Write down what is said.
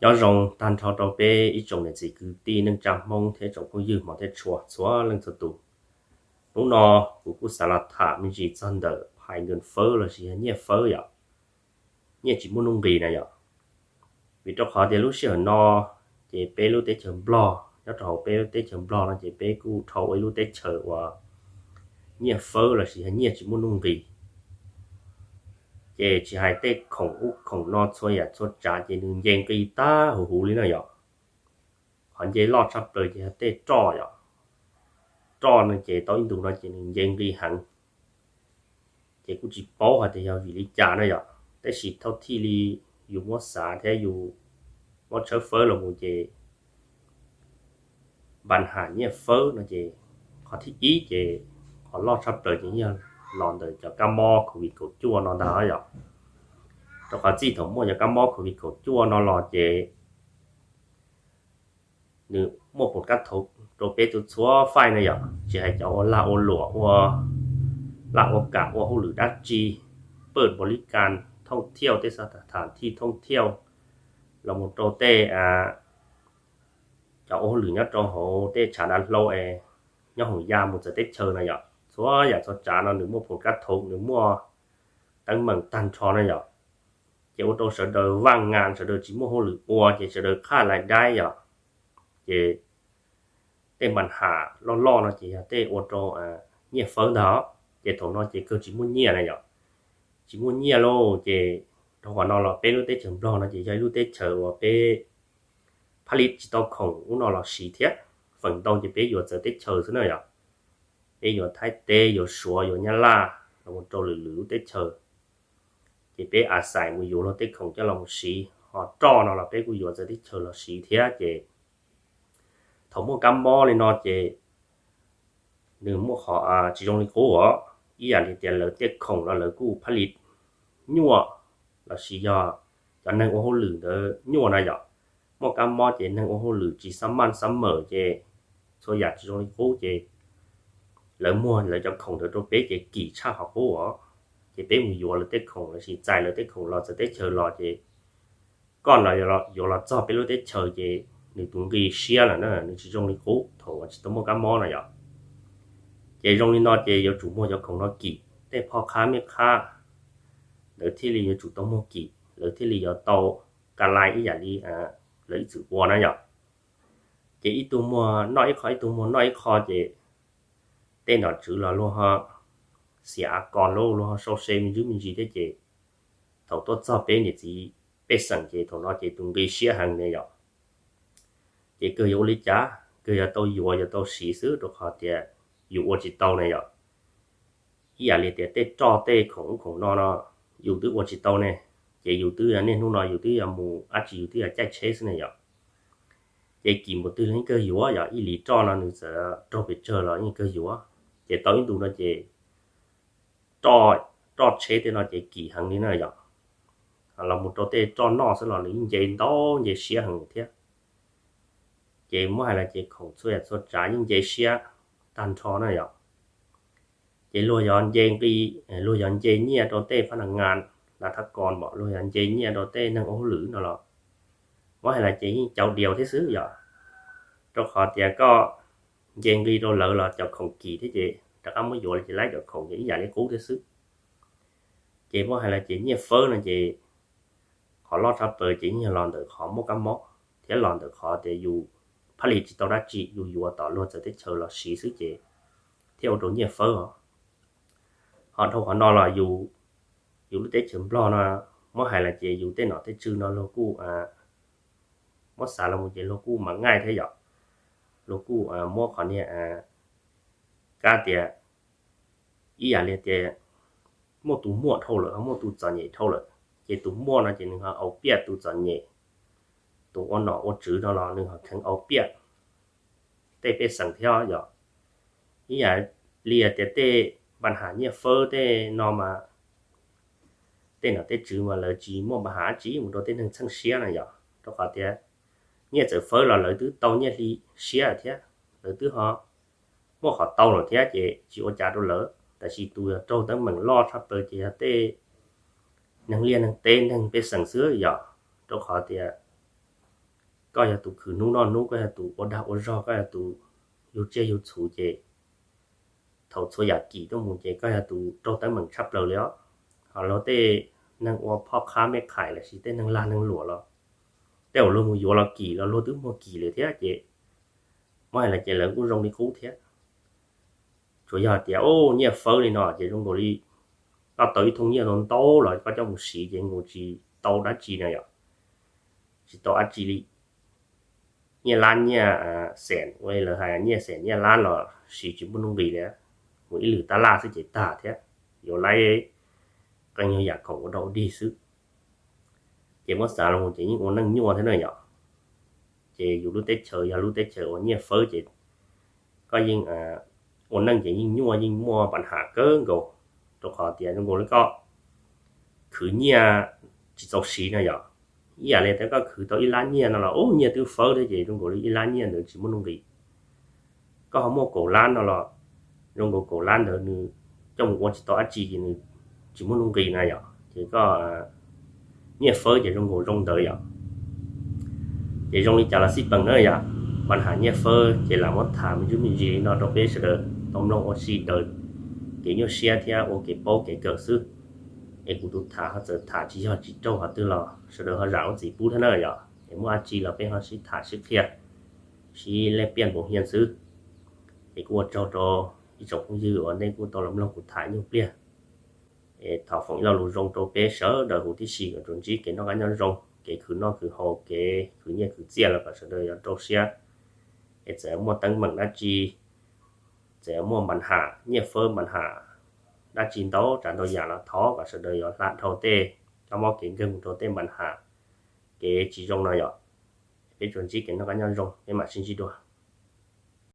Nyob zoo tag nrho rau peb ib tsoom niam txiv kwv tij neej tsa Hmoob thiab tsoom phooj ywg hmov thiab tshua txhua leej txhua tus. Hnub no kuv kuj xav los tham me ntsis txog ntawm phais nkees fawb los sis yog nyiaj fawb yom, nyiaj tsis muaj nuj nqis na yom. Vim rau qhov tias lub sij hawm no ces peb lub teb chaws Nplog, nyob rau hauv peb lub teb chaws Nplog no ces peb kuj dhau ua ib lub teb chaws uas nyiaj fawb los sis yog nyiaj tsis muaj nuj nqis. Ces tsis hais tej khoom ub khoom no txhua yam txhua tsav ces nws nce nqi tag huv huv li na yom. Qhov nce loj tshaj plaws ces yog tej roj yom. Roj no ces tau ib ntus no ces nws nce nqi heev. Ces kuj tsis paub hais tias yog vim li cas na yom, tab sis thaum thij li yus muab xav thiab yus muab tshawb fawb los mus ces npa nham nyiaj fawb no ces qhov thib ib ces qhov loj tshaj plaws ces yog los ntawm cov kab mob covid kaum cuaj no ntag yom. Rau qhov txij thaum muaj cov kab mob covid kaum cuaj no los ces nws muaj pum kab thaum rau peb txhua txhua faij na yom, tsis hais cov ua lag ua luam ua laj ua kam ua hauj lwm dab tsi, pawj npaus li kas thooj thiauj tej xav tham thij thooj thiauj los mus rau tej cov ua hauj lwm nyob rau hauv tej tshav dav hlau es nyob hoom ya mus txawv teb chaws na yom. Txhua yam txhua tsav no nws muaj pum kab thaum, nws muaj teeb meem tag nrho na yom. Ces ua rau sawv daws vaj ngas, sawv daws tsis muaj hauj lwm ua ces sawv daws qhaj lais daib yom. Ces tej npa nham loj loj no ces yog tej ua rau nyiaj fawb ntag. Ces thaum no ces kawg tsis muaj nyiaj na yom. Tsis muaj nyiaj lauj ces rau qhov no los peb lub teb chaws Nplog no ces yog ib lub teb chaws uas peb phaj li tsis tau khoom ub no los siv thiab. Feem ntau ces peb yuav txawv teb chaws xwb na yom. Peb yuav Thaib teb, yuav Suav, yuav Nyab Laj los mus rau lwm lwm lub teb chaws. Ces peb a xais mus yuav luag tej khoom coj los mus siv, ho roj no los peb kuj yuav txawv teb chaws los siv thiab. Ces thaum muaj kab mob li no ces nws muaj qhov tsis zoo li qub os. Ib yam li tias lawv tej khoom los lawv kuj phaj li nyuaj, los sis yog cov neeg ua hauj lwm ntawd nyuaj na yom. Muaj kab mob ces neeg ua hauj lwm tsis xab maj xab mawm ces txhua yam tsis zoo li qub ces lawv muag lawv cov khoom ntawd rau peb ces kim tshaj qhov qub os. Ces peb mus yuav lawv tej khoom los sis txais lawv tej khoom los txawv teb chaws los ces koj los yuav los txog peb lub teb chaws ces nws tus nqi siab lawm na, nws tsis zoo li qub thaum uas tsis tau muaj kab mob na yom. Ces zoo li no ces yuav tsum muag cov khoom no kim, tej phoj qhab mej qhab ntawd thiaj li yuav tsum tau muag kim, lawv thiaj li yuav tau ka lai ib yam li lawv ib txwm ua na yom. Ces ib tug muag noj ib qho, ib tug muag noj ib qho ces tej nom tswv los luag ho xiam a kos lauj, luag ho sau se me ntsis me ntsis thiab ces thaum tuaj txog peb niam txiv pej xeem ces thaum no ces tus nqi siab heev ne yom. Ces kawg yuav ua li cas, kawg yuav tau yuav, yuav tau siv xwb rau qhov tias yus ua tsis tau ne yom. Ib yam li tias tej roj tej khoom ub khoom no no yus twb ua tsis tau ne, ces yus twb niaj hnub no yus twb yuav mus dab tsi yus twb yuav caij tsheb xwb ne yom. Ces kim npaum twg los yeej kawg yuav yom, ib lis roj no nws txawm raug pes tsawg los yeej kawg yuav. Ces tau ib ntus no ces roj tsheb tej no ces kim heev li na yom. Los mus rau tej roj noj xwb los nws yeej nce ntau nce siab heev thiab. Ces muab hais los ces khoom txhua yam txhua tsav yeej nce siab tag nrho na yom. Ces luag yog nce nqi, luag yog nce nyiaj rau tej phab naj ngas, lav thab kos, pom luag yog nce nyiaj rau tej neeg ua hauj lwm no los muab hais los ces yeej cau diaus thiab xwb yom. Rau qhov tias koj nce nqi rau lawv los cov khoom kim thiab ces rov qab muab yuav los ces laib cov khoom ces ib yam li qub thiab xwb. Ces muab hais los ces nyiaj fawb no ces qhov loj tshaj plaws ces yeej yog los ntawm qhov muaj kab mob thiab los ntawm qhov tias yus phaj li tsis tau dab tsi, yus yuav tom luag txawv teb chaws los siv xwb ces thiaj ua rau nyiaj fawb os. Ho dhau qhov no los yus, yus lub teb chaws Nplog no muab hais los ces yus tej nom tej tswv no luag kuj muab xav los mus ces luag kuj mam ngaij thiab yom. Luag kuj muab qhov niag kab tias ib yam li tias muaj tus muaj dhau lawm ho muaj tus txom nyem dhau lawm, ces tus muaj no ces nws ho au piaj tus txom nyem, tus ua nom ua tswv no los nws ho kheev au piaj tej pej xeem thiab yom. Ib yam li tias tej npa nham nyiaj fawb tej no mas tej nom tej tswv mas lawv tsis muaj npa nham dab tsi mus rau tej neeg txheej siab na yom, rau qhov tias nyiaj txawm fawb los lawv twb tau nyiaj hli siab thiab, lawv twb ho muaj qhov tau lawm thiab ces tsis ua cas rau lawv. Tab sis tus yog raug teeb meem loj tshaj plaws ces yog tej neeg liaj neeg teb neeg pej xeem xwb yom, rau qhov tias koj yog tus khwv hnub noj hnub, koj yog tus ua dag ua zog, koj yog tus yug tsiaj yug txhu ces thaum txhua yam kim tuaj mus ces koj yog tus raug teeb meem tshaj plaws li os. Ho luag tej neeg ua phoj qhab mej qhais lossis tej neeg lag neeg luam los tej uas luag mus yuav los kim los luag twb muaj kim lawm thiab ces muab hais los ces lawv kuj zoo li qub thiab. Tsuas yog tias, o, nyiaj fawb li no ces zoo nkaus li koj tau ib thooj nyiaj ntau ntau los koj coj mus siv ces nkaus tsis tau dab tsi na yom, tsis tau dab tsi li. Nyiaj lab nyiaj xees, ua li lawv hais nyiaj xees nyiaj lab los siv tsis muaj nuj nqis li, mus ib lwm tab laj xwb ces tag thiab, yuav laib qee yam khoom ua dog ua dig xwb. Ces muab xav los ces yeej ua neej nyuaj thiab na yom. Ces yus lub teb chaws yog lub teb chaws uas nyiaj fawb ces koj yeej ua neej ces yeej nyuaj yeej muaj pas ham kawg nkaus, rau qhov tias zoo nkaus li koj khwv nyiaj tsis txaus siv no yom. Ib yam li tias koj khwv tau ib lab nyiaj no los ub nyiaj twb fawb thiab ces zoo nkaus li ib lab nyiaj ntawd tsis muaj nuj nqis. Koj ho muaj kaum lab no los zoo nkaus kaum lab ntawd nws coj mus ua tsis tau dab tsi ces nws tsis muaj nuj nqis na yom. Ces koj nyiaj fawb ces zoo nkaus zoo ntawd yom. Ces zoo li cas los xij peem na yom, pas ham nyiaj fawb ces lam muab tham me ntsis me ntsis li no rau peb sawv daws tau mloog ua si daws kev nyuaj siab thiab ua kev paub kev kawm xwb. Es kuv tus tham ho txawm tham tsis yog tsis raug qhov twg los sawv daws ho zam lub txim pub thiab na yom. Es muaj dab tsi los peb ho sib tham sib qhia, sib lej piaj npaum hiaj xwb. Es kuj ua tsaug rau ib tsoom phooj ywg uas nej kuj tau los mloog kuv tham nyuag pliag. Es thov foom ib lo lus zoo rau peb sawv daws huv tib si kom tsuas ntsib kev noj qab nyob zoo, kev khwv noj khwv haus, kev khwv nyiaj khwv txiaj los kom sawv daws yuav rau siab. Es txawm muaj teeb meem dab tsi, txawm muaj pas ham nyiaj fawb pas ham dab tsi ntau tsav ntau yam los thov kom sawv daws yuav hla dhau tej kab mob kev nkeeg mus rau tej pas ham kev tsis zoo no yom. Peb tsuas ntsib kev noj qab nyob zoo, peb mam sib ntsib dua.